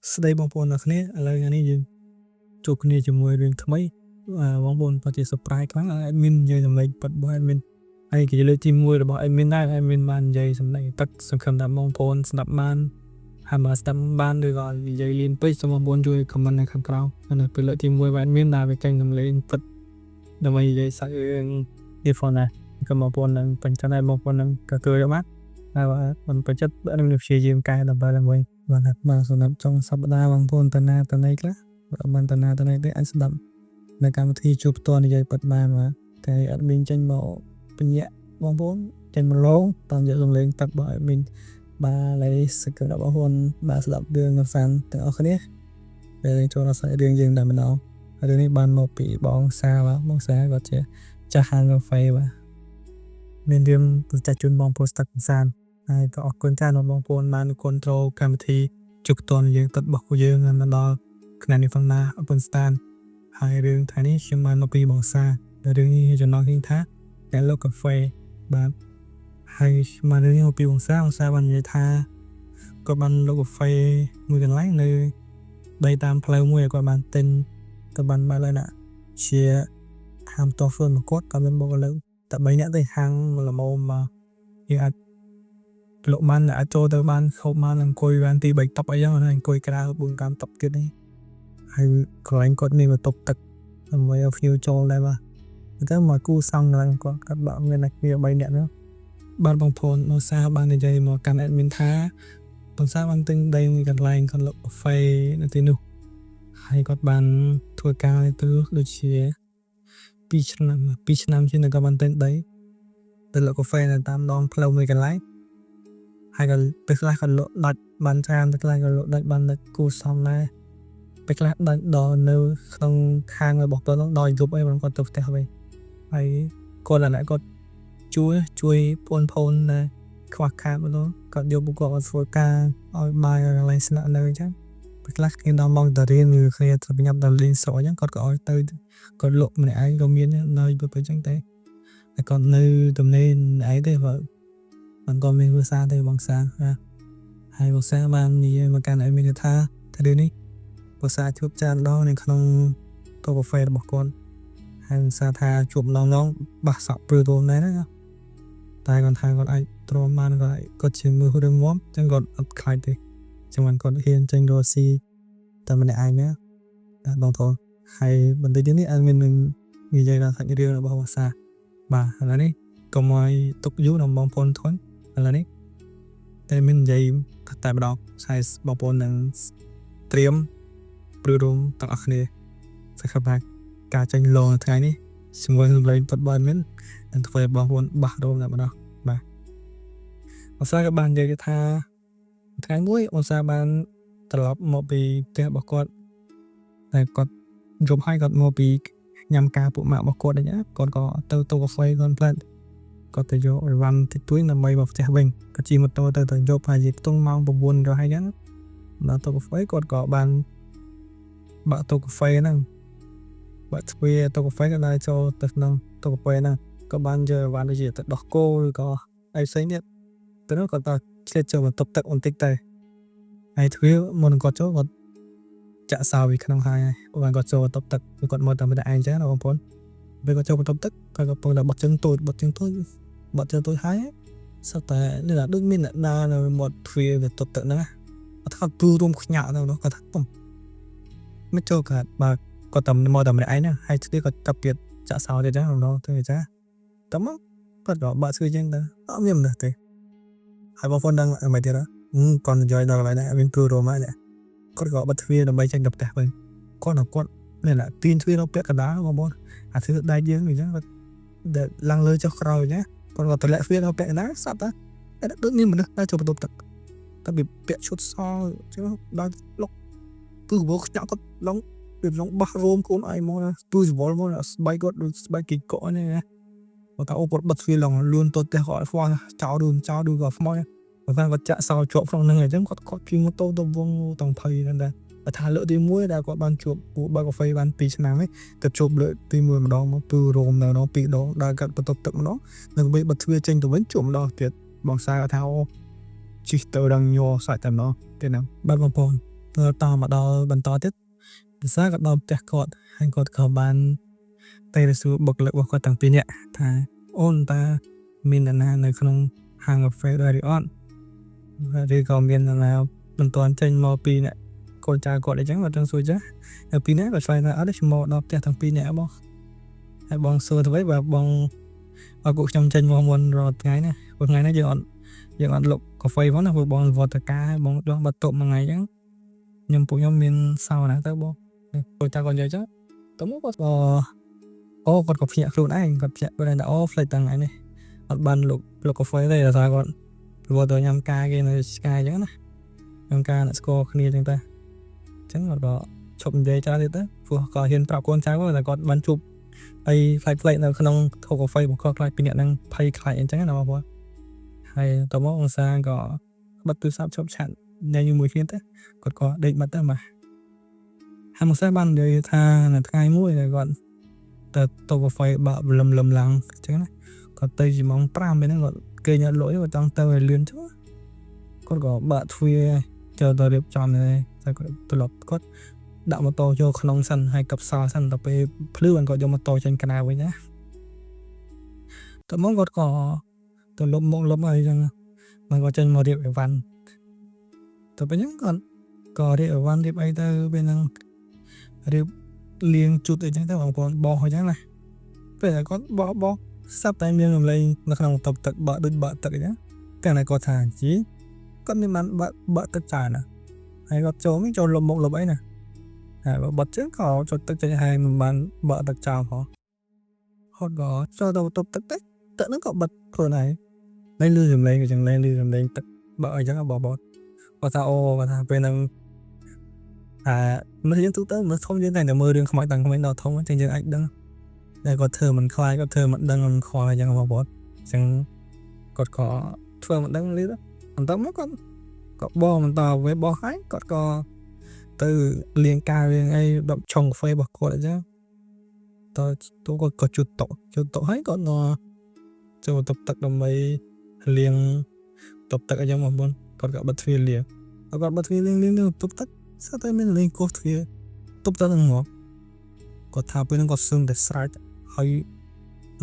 ស្ដីបងប្អូនអ្នកគ្នាឥឡូវថ្ងៃនេះយើងជួបគ្នាជាមួយរឿងថ្មីបងប្អូនពិតជា surprise ខ្លាំង admin និយាយសម្លេងពិតរបស់ admin ហើយគេលើកទី1របស់ admin ដែរ admin បាននិយាយសម្លេងទឹកសង្ឃឹមថាបងប្អូនស្ដាប់បានហើយបើស្ដាប់បានឬក៏និយាយលៀនពេកសូមបងប្អូនជួយ comment នៅខាងក្រោមនៅពេលលើកទី1របស់ admin ដែលវាចេញសម្លេងពិតដើម្បីនិយាយសាច់រឿងនេះផងដែរក៏បងប្អូននឹងពេញចិត្តហើយបងប្អូននឹងក៏ទទួលយកបានហើយបើមិនពេញចិត្ត admin ព្យាយាមកែដើម្បីឡើងវិញបាទបាទសម្រាប់ចុងសប្តាហ៍បងប្អូនតាណាតណីខ្លះបើមិនតាណាតណីទេអាចស្ដាប់នៅកម្មវិធីជួបផ្ទាល់និយាយពិតបានបាទតែ admin ចេញមកពញាក់បងប្អូនចេញមកឡងតាមរយៈសំឡេងទឹករបស់ admin បាទឥឡូវសង្ឃឹមថាបងប្អូនបាទស្ដាប់រឿងកម្សាន្តទាំងអស់គ្នាពេលចូលដល់សាច់រឿងយើងតែម្ដងហើយរឿងនេះបានមកពីបងសាបាទបងសាគាត់ជាចាស់ហាងកាហ្វេបាទមានរឿងបញ្ចាស់ជូនបងប្អូនស្ដាប់កម្សាន្តហើយក៏អរគុណច្រើនដល់បងប្អូនបានគ្រប់គ្រងកម្មវិធីជុកតនយើងទឹករបស់ពួកយើងមកដល់ខណៈនេះផងណាអរគុណស្តានហើយរឿងថ្ងៃនេះខ្ញុំបានមកពីបងសារឿងនេះចំណងឃើញថាអ្នកលក់កាហ្វេបាទហើយមករឿងនេះមកពីបងសាបងសាបាននិយាយថាគាត់បានលក់កាហ្វេមួយកន្លែងនៅដីតាមផ្លូវមួយគាត់បានទិញទៅបានបើឡើយណាជាហាមតហ្វឺនមកគាត់ក៏មានបុគ្គលិកតែ3នាក់ទេហាងល្មមមកយើងអាចលក់បានអាចចូលទៅបានខូបបានអង្គុយបានទី3តុអីចឹងអង្គុយក្រៅ4 5តុទៀតនេះហើយកន្លែងគាត់មានបន្ទប់ទឹកដើម្បីឲ្យភ្ញៀវចូលដែរបាទតែមកគូសំកន្លែងគាត់គាត់បាក់មានតែគ្នា3នាក់នោះបាទបងប្អូនមកសាបាននិយាយមកកាន់ admin ថាបងសាបានទិញដីមួយកន្លែងគាត់លក់កាហ្វេនៅទីនោះហើយគាត់បានធ្វើការទៅដូចជា2ឆ្នាំ2ឆ្នាំជាងគាត់បានទិញដីទៅលក់កាហ្វេនៅតាមដងផ្លូវមួយកន្លែងហើយក៏ពេលខ្លះក៏លក់ដាច់បានច្រើនពេលខ្លះក៏លក់ដាច់បានតែគូសំដែរពេលខ្លះដាច់ដល់នៅក្នុងខាងរបស់គាត់ដល់យប់អីបានគាត់ទៅផ្ទះវិញហើយគាត់អាគាត់ជួយជួយបងប្អូនដែរខ្វះខាតម្ដងគាត់យកពួកគាត់មកធ្វើការឲ្យបាយកន្លែងស្នាក់នៅអញ្ចឹងពេលខ្លះគ្នាដល់ម៉ោងតរៀនឬគ្នាទៅញ៉ាំដល់លេងស្រុកអញ្ចឹងគាត់ក៏ឲ្យទៅគាត់លក់ម្នាក់ឯងក៏មាននៅទៅអញ្ចឹងតែតែគាត់នៅទំនេរឯងទេបើមិនគាត់មានគ្រួសារទេបងសាបាទហើយបងសាបាននិយាយមកកាន់ឲ្យមានថាថារឿងនេះបងសាជួបច្រើនដងនៅក្នុងតូកាហ្វេរបស់គាត់ហើយបងសាថាជួបម្ដងៗបាសក់ព្រឺរួមដែរណាតែគាត់ថាគាត់អាចទ្រាំបានគាត់គាត់ជាមើលរឿងមាំអញ្ចឹងគាត់អត់ខ្លាចទេចឹងបានគាត់ហ៊ានចេញរកស៊ីតែម្នាក់ឯងណាបាទបងប្អូនហើយបន្តិចទៀតនេះអត់មាននឹងនិយាយដល់សាច់រឿងរបស់បងសាបាទឥឡូវនេះកុំឲ្យទុកយូរដល់បងប្អូនធន់ឥឡូវនេះតែមាននិយាយតែម្ដងហើយបងប្អូននឹងត្រៀមព្រឺរួមទាំងអស់គ្នាសង្ឃឹមថាការចេញឡងថ្ងៃនេះជាមួយនឹងលេងពិតបើមាននឹងធ្វើឲ្យបងប្អូនបាស់រោមតែម្ដងបាទអសាក៏បាននិយាយថាថ្ងៃមួយអសាបានត្រឡប់មកពីផ្ទះរបស់គាត់តែគាត់យប់ហើយគាត់មកពីញ៉ាំការពួកម៉ាក់របស់គាត់អីណាគាត់ក៏ទៅតូកាហ្វេគាត់ផ្លែតគាត់ទៅយកអីវ៉ាន់តិចតួចដើម្បីមកផ្ទះវិញគាត់ជិះម៉ូតូទៅទៅយកប្រហែលជាខ្ទង់ម៉ោង9ទៅហើយចឹងដល់តូកាហ្វេគាត់ក៏បានបាក់តូកាហ្វេហ្នឹងបាក់ទ្វារតូកាហ្វេក៏ដើរចូលទៅក្នុងតូកាហ្វេហ្នឹងក៏បានយកអីវ៉ាន់ដូចជាទៅដោះគោឬក៏អីផ្សេងទៀតទៅនោះគាត់ទៅឆ្លៀតចូលបន្ទប់ទឹកបន្តិចទៅហើយទ្វារមុននឹងគាត់ចូលគាត់ចាក់សោពីក្នុងហើយបានគាត់ចូលបន្ទប់ទឹកគាត់មកតែម្នាក់ឯងចឹងណាបងប្អូនពេលគាត់ចូលបន្ទប់ទឹកគាត់កំពុងតែបត់ជើងតូចបត់ជើងតូចបត់ជើងតូចហើយសឹកតែនេះថាដូចមានអ្នកណានៅមាត់ទ្វារបន្ទប់ទឹកហ្នឹងគាត់ថាទូរួមខ្ញាក់ទៅនោះគាត់ថាពុំមិនចូលគាត់បើគាត់តែមកតែម្នាក់ឯងហ្នឹងហើយទ្វារគាត់កាប់ទៀតចាក់សោទៀតចឹងម្ដងទៅចាតែមកគាត់ក៏បាក់ស្គីចឹងទៅអត់មានមនុស្សទេហើយបងប្អូនដឹងអីទៀតគាត់និយាយដល់កន្លែងហ្នឹងមានទូរួមហើយគាត់ក៏បិទទ្វារដើម្បីចេញទៅផ្ទះវិញគាត់ដល់គាត់នេះណាទាញទ្វារដល់ពាក់កណ្ដាលបងប្អូនអាទ្វារដែកយើងអញ្ចឹងគាត់ដែលឡើងលើចុះក្រោយណាគាត់ក៏តម្លាក់ទ្វារដល់ពាក់កណ្ដាលសត្វតាតែដូចមានមនុស្សដើរចូលបន្ទប់ទឹកតែវាពាក់ឈុតសអញ្ចឹងដល់លុកគឺវល់ខ្ញាក់គាត់ឡងវាឡងបោះរោមខ្លួនឯងមកទូសវល់មកស្បែកគាត់ដូចស្បែកគីកក់នេះណាគាត់ថាអូគាត់បិទទ្វារឡងលួនទៅផ្ទះគាត់ខ្វល់ចោលរួមចោលឬក៏ខ្មោចបើថាគាត់ចាក់សោជាប់ក្នុងហ្នឹងអញ្ចឹងគាត់គាត់ជិះម៉ូតូទៅវងទាំងភ័យហ្នឹងដែរបើថាលើកទី1ដែលគាត់បានជួបពួកបើកាហ្វេបាន2ឆ្នាំឯងទៅជួបលើកទី1ម្ដងមកគឺរោមនៅនោះ2ដងដើរកាត់បន្ទប់ទឹកម្ដងនឹងវិញបិទទ្វារចេញទៅវិញជួបម្ដងទៀតបងសាគាត់ថាអូជិះទៅដល់ញ័រសាច់តែម្ដងទៀតណាបាទបងប្អូន តមកដល់បន្តទៀតពិសាក៏ដល់ផ្ទះគាត់ហើយគាត់ក៏បានទៅសួរបុគ្គលិករបស់គាត់ទាំងពីរនាក់ថាអូនតើមាននរណានៅក្នុងហាងកាហ្វេដែរឬអត់ឬក៏មាននរណាមិនទាន់ចេញមកពីអ្នកកូនចៅគាត់អីចឹងគាត់ចង់សួរចាហើយពីរនាក់ក៏ឆ្លើយថាអត់ទេខ្ញុំមកដល់ផ្ទះទាំងពីរនាក់បងហើយបងសួរទៅវិញបើបងបើពួកខ្ញុំចេញមកមុនរាល់ថ្ងៃណាព្រោះថ្ងៃនេះយើងអត់លក់កាហ្វេផងណាព្រោះបងវត្តការបងដោះបាត់តុមួយថ្ងៃចឹងខ្ញុំពួកខ្ញុំមានសោណាទៅបងកូនចៅគាត់និយាយចឹងទៅមកគាត់ក៏អូគាត់ក៏ភ្ញាក់ខ្លួនឯងគាត់ភ្ញាក់ខ្លួនឯងថាអូផ្លេចតាំងថ្ងៃនេះអត់បានលក់លក់កាហ្វេទេដោយសារគាត់ព្រោះទៅញ៉ាំកាគេនៅឆ្ងាយចឹងណាញ៉ាំកាអ្នកស្គាល់គ្នាចឹងតែចឹងគាត់ក៏ឈប់និយាយច្រើនទៀតទៅព្រោះក៏ហ៊ានប្រាប់កូនចៅតែគាត់បានជួបអីប្លែកៗនៅក្នុងថូកាហ្វេរបស់គាត់ខ្លាចពីអ្នកហ្នឹងភ័យខ្លាចអញ្ចឹងណាបងប្អូនហើយតមកអង្សាក៏បិទទូរស័ព្ទឈប់ឆាត់ញ៉ាំជាមួយគ្នាទៅគាត់ក៏ដេកបាត់ទៅបាទហើយមកសេះបាននិយាយថានៅថ្ងៃមួយគាត់ទៅតូកាហ្វេបាក់លឹមលឹមឡើងអញ្ចឹងណាគាត់ទៅជាម៉ោង5ពេលហ្នឹងគាត់គេងអត់លក់គាត់ចង់ទៅឲ្យលឿនចុះគាត់ក៏បាក់ទ្វារចូលទៅរៀបចំដែរតែគាត់ត្រឡប់គាត់ដាក់ម៉ូតូចូលក្នុងសិនហើយកັບសោសិនដល់ពេលភ្លឺបានគាត់យកម៉ូតូចេញក្រៅវិញណាតមកគាត់ក៏ទៅលុបមុខលុបអីចឹងมันក៏ចេញមករៀបអីវ៉ាន់ទៅពេលហ្នឹងគាត់ក៏រៀបអីវ៉ាន់រៀបអីទៅពេលហ្នឹងរៀបលាងជូតអីចឹងទៅបងប្អូនបោះអីចឹងណាពេលតែគាត់បោះបោះស្រាប់តែមានសម្លេងនៅក្នុងបន្ទប់ទឹកបើកដូចបើកទឹកអីចឹងតែតែគាត់ថាជីគាត់មានបានបើកបើកទឹកច្រើនណាហើយគាត់ចូលវិញចូលលុបមុខលុបអីណាហើយបើបត់ជើងក៏ចុចទឹកចេញហើយមិនបានបើកទឹកចោលផងហត់ក៏ចូលទៅបន្ទប់ទឹកទៅទឹកហ្នឹងក៏បិទខ្លួនឯងលែងលឺសំឡេងក៏ចឹងលែងលឺសំឡេងទឹកបើកអីចឹងបងប្អូនគាត់ថាអូគាត់ថាពេលហ្នឹងអាមនុស្សយើងទូទៅមនុស្សធំយើងតែមើលរឿងខ្មោចតាំងក្មេងដល់ធំចឹងយើងអាចដឹងតែគាត់ធ្វើមិនខ្លាចគាត់ធ្វើមិនដឹងមិនខ្វល់អញ្ចឹងបងប្អូនអញ្ចឹងគាត់ក៏ធ្វើមិនដឹងលឺបន្តមកគាត់ក៏បងបន្តវេបោះហើយគាត់ក៏ទៅលាងកែវលាងអីដប់ឆុងកាហ្វេរបស់គាត់អញ្ចឹងតទៅគាត់ក៏ជូតតុជូតតុហើយគាត់ក៏ចូលបន្ទប់ទឹកដើម្បីលាងបន្ទប់ទឹកអញ្ចឹងបងប្អូនគាត់ក៏បិទទ្វារលាងហើយគាត់បិទទ្វារលាងលាងបន្ទប់ទឹកស្រាប់តែមានលេងកោសទ្វារទប់ទឹកហ្នឹងមកគាត់ថាពេលហ្នឹងគាត់សឹងតែស្រែកហើយ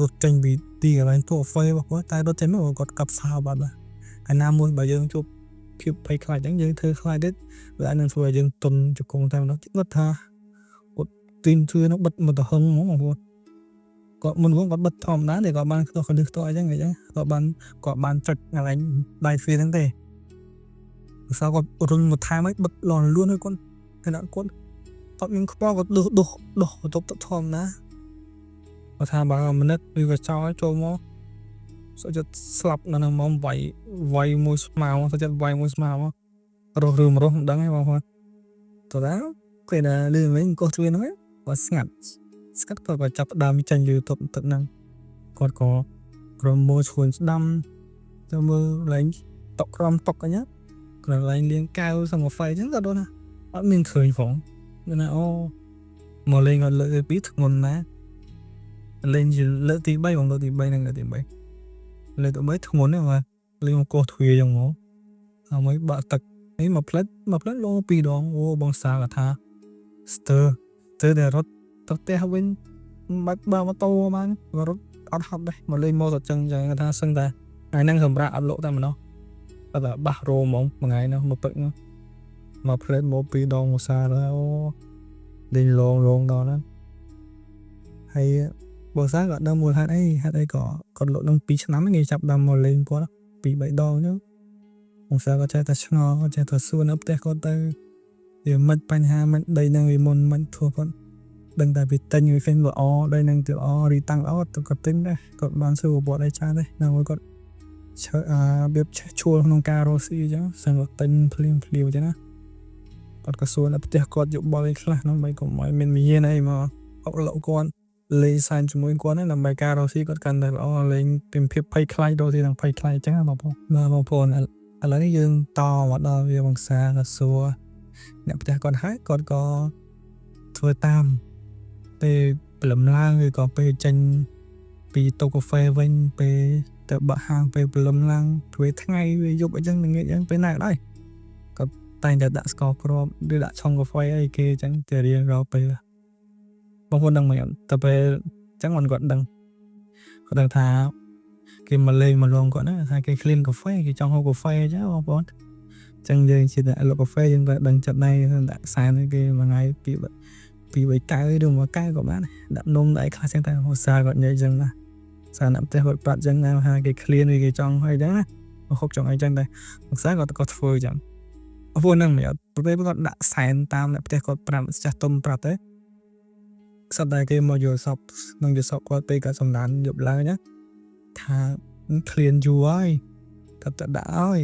រត់ចេញពីទីកន្លែងទូកាហ្វេរបស់គាត់តែរត់ចេញមកគាត់កាប់សោបាត់ហើយណាមួយបើយើងជួបភាពភ័យខ្លាចអញ្ចឹងយើងធ្វើខ្លាចទៀតវាអាចនឹងធ្វើឲ្យយើងទន់ជង្គង់តែម្ដងគាត់ថាគាត់ទាញទ្វារនោះបិទមកទៅហឹងហ្មងបងប្អូនគាត់មុនគាត់បិទធម្មតាទេគាត់បានខ្ទាស់កលឹះខ្ទាស់អីចឹងអញ្ចឹងគាត់បានចុចកន្លែងដៃទ្វារហ្នឹងទេឧស្សាហ៍គាត់រុញមកថែមឲ្យបិទលន់លួនឲ្យគាត់គណៈគាត់អត់មានខ្វល់គាត់ដុសដុសដុសបន្ទប់ទឹកធម្មតាគាត់ថាបើមនិតឬក៏ចោលចូលមកសុខចិត្តស្លាប់នៅនឹងមកវាយវាយមួយស្មៅសុខចិត្តវាយមួយស្មៅរស់ឬមិនរស់មិនដឹងទេបងប្អូនតើពេលដែលលឺវិញកោះទ្វារហ្នឹងគាត់ស្ងាត់ស្ងាត់គាត់ក៏ចាប់ផ្ដើមចេញយឺទប់ទឹកហ្នឹងគាត់ក៏ក្រមឈួនស្ដាំទៅមើលឡើងតុកក្រមតុកអញ្ចឹងកន្លែងលាងកែវសង្កហ្វេអញ្ចឹងក៏ដូចណាអត់មានឃើញផងណាអូមកលេងគាត់លើកទី2ធ្ងន់ណាស់លេងជាលើកទី3បងលើកទី3ហ្នឹងលើកទី3លើកទី3ធ្ងន់ណាស់បាទលេងមកកោះទ្វារអញ្ចឹងមកហើយមួយបាក់ទឹកនេះមកផ្លិតមកផ្លិតលងពីរដងអូបងសាគាត់ថាស្ទើស្ទើតែរត់ទៅផ្ទះវិញមិនបាច់បើម៉ូតូបានរត់អត់ហត់ដែរមកលេងម៉ូតូចឹងចឹងគាត់ថាសឹងតែថ្ងៃហ្នឹងសម្រាប់អត់លក់តែម្ដងគាត់ថាបាសរោហ្មងមួយថ្ងៃហ្នឹងមកពឹកហ្នឹងមកផ្លេតមកពីរដងមកសាទៅអូលេងលងលងដល់ហ្នឹងហើយបងសាក៏ដឹងមូលហេតុអីហេតុអីក៏គាត់លក់នឹង2ឆ្នាំគេចាប់ដើមមកលេងគាត់2 3ដងអញ្ចឹងបងសាក៏ចេះតែឆ្ងល់គាត់ចេះតែសួរនៅផ្ទះគាត់ទៅវាមិនបញ្ហាមិនដីនឹងវាមុនមិនធ្វើគាត់ដឹងតែវាទិញវាឃើញល្អដីនឹងទៅល្អរីតាំងល្អទៅគាត់ទិញដែរគាត់បានសួរប្រវត្តិអីច្រើនដែរនៅមួយគាត់ឈើអារបៀបឆួលក្នុងការរកស៊ីអញ្ចឹងសឹងគាត់ទិញភ្លាមភ្លាមអញ្ចឹងណាគាត់ក៏សួរនៅផ្ទះគាត់យោបល់អីខ្លះដើម្បីកុំឲ្យមានមាយានអីមកអុកឡុកគាត់លេងសែនជាមួយគាត់ហ្នឹងដើម្បីការរកស៊ីគាត់កាន់តែល្អលេងពីភាពភ័យខ្លាចរកស៊ីទាំងភ័យខ្លាចអញ្ចឹងបងប្អូនបាទបងប្អូនឥឡូវនេះយើងតមកដល់វាវង្សាក៏សួរអ្នកផ្ទះគាត់ហើយគាត់ក៏ធ្វើតាមពេលព្រលឹមឡើងឬក៏ពេលចេញពីតូកាហ្វេវិញពេលទៅបាក់ហាងពេលព្រលឹមឡើងពេលថ្ងៃវាយប់អញ្ចឹងល្ងាចអញ្ចឹងពេលណាក៏ដោយគាត់ តែងតែដាក់ស្ករគ្រាប់ឬដាក់ឆុងកាហ្វេអីគេអញ្ចឹងជារៀងរាល់ពេលបងប្អូនដឹងមិនអត់តែពេលអញ្ចឹងមិនគាត់ដឹងគាត់ដឹងថាគេមកលេងមកលងគាត់ណាថាគេ clean កាហ្វេគេចង់ហូបកាហ្វេអញ្ចឹងបងប្អូនអញ្ចឹងយើងជាអ្នកលក់កាហ្វេយើងត្រូវដឹងចិត្តដែរដាក់សែនគេមួយថ្ងៃពីរពីរបីកែវឬមួយកែវក៏បានដាក់នំដាក់អីខ្លះចឹងតែឧស្សាហ៍គាត់និយាយចឹងណាសារអ្នកផ្ទះគាត់ប្រាប់ចឹងណាថាគេ clean ឬគេចង់អីចឹងណាហូបចង់អីចឹងតែឧស្សាហ៍គាត់ក៏ធ្វើចឹងបងប្អូនហ្នឹងមិនអត់ពេលគាត់ដាក់សែនតាមអ្នកផ្ទះគាត់ប្រាប់ចាស់ទុំប្រាប់ទៅសត្វតែគេមកយល់សពក្នុងយល់សពគាត់ពេលគាត់សម្ដានយប់ឡើងណាថាឃ្លានយូរហើយគាត់ទៅដាក់ឲ្យ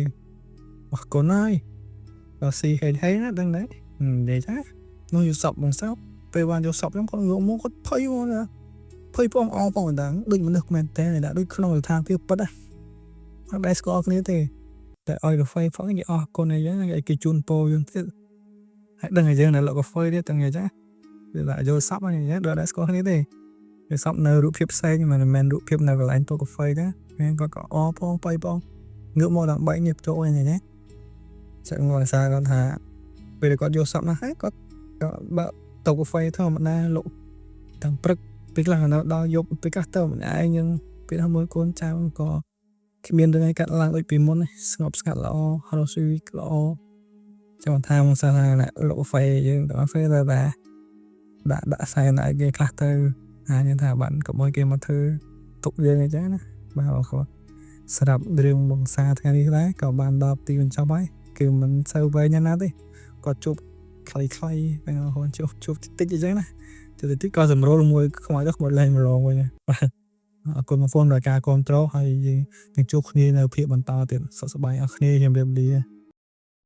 អរគុណហើយដល់ស៊ីហេងហេងណាដឹងដែរនិយាយថានោះយល់សពបងសោពេលបានយល់សពខ្ញុំគាត់ងើបមកគាត់ភ័យមកណាភ័យផងអផងដឹងដូចមនុស្សមែនតើដាក់ដូចក្នុងស្ថានភាពពិតណាអត់ដែលស្គាល់គ្នាទេតែឲ្យកាហ្វេផងគេអរគុណអីចឹងគេជូនពោយើងទៀតហើយដឹងឲ្យយើងនៅលក់កាហ្វេទៀតទាំងអញ្ចឹងវាដាក់យល់សពហ្នឹងដូចអត់ដែលស្គាល់គ្នាទេយល់សពនៅរូបភាពផ្សេងមិនមែនរូបភាពនៅកន្លែងតូកាហ្វេទេគាត់ក៏អផងបៃផងងើបមកដល់បែកញៀបចូលអីហ្នឹងណាចឹងមកសារគាត់ថាពេលគាត់យល់សពណាស់ហើយគាត់ក៏បើតូកាហ្វេធម្មតាលក់តាំងព្រឹកពេលខ្លះនៅដល់យប់ពេលខ្លះទៅម្នាក់ឯងយើងពេលហ្នឹងមួយកូនចៅក៏គ្មានរឿងអីកាត់ឡើងដូចពីមុនស្ងប់ស្ងាត់ល្អរស់ស៊ីល្អចាំថាមកសារថាអ្នកលក់កាហ្វេយើងទៅកាហ្វេទៅតែដាក់ដាក់សែនឲ្យគេខ្លះទៅអាចថាបានកុំឲ្យគេមកធ្វើទុកយើងអញ្ចឹងណាបាទបងប្អូនសម្រាប់រឿងបងសាថ្ងៃនេះដែរក៏បានដល់ទីបញ្ចប់ហើយគឺមិនសូវវែងណាស់ទេគាត់ជួបខ្លីៗបងប្អូនជួបជួបតិចអញ្ចឹងណាតិចតិចក៏សម្រួលមួយខ្មោចទៅខ្មោចលែងម្លងវិញបាទអរគុណបងប្អូនដោយការគ្រប់គ្រងហើយយើងនឹងជួបគ្នានៅភាគបន្តទៀតសុខសប្បាយអស់គ្នាជម្រាបលា។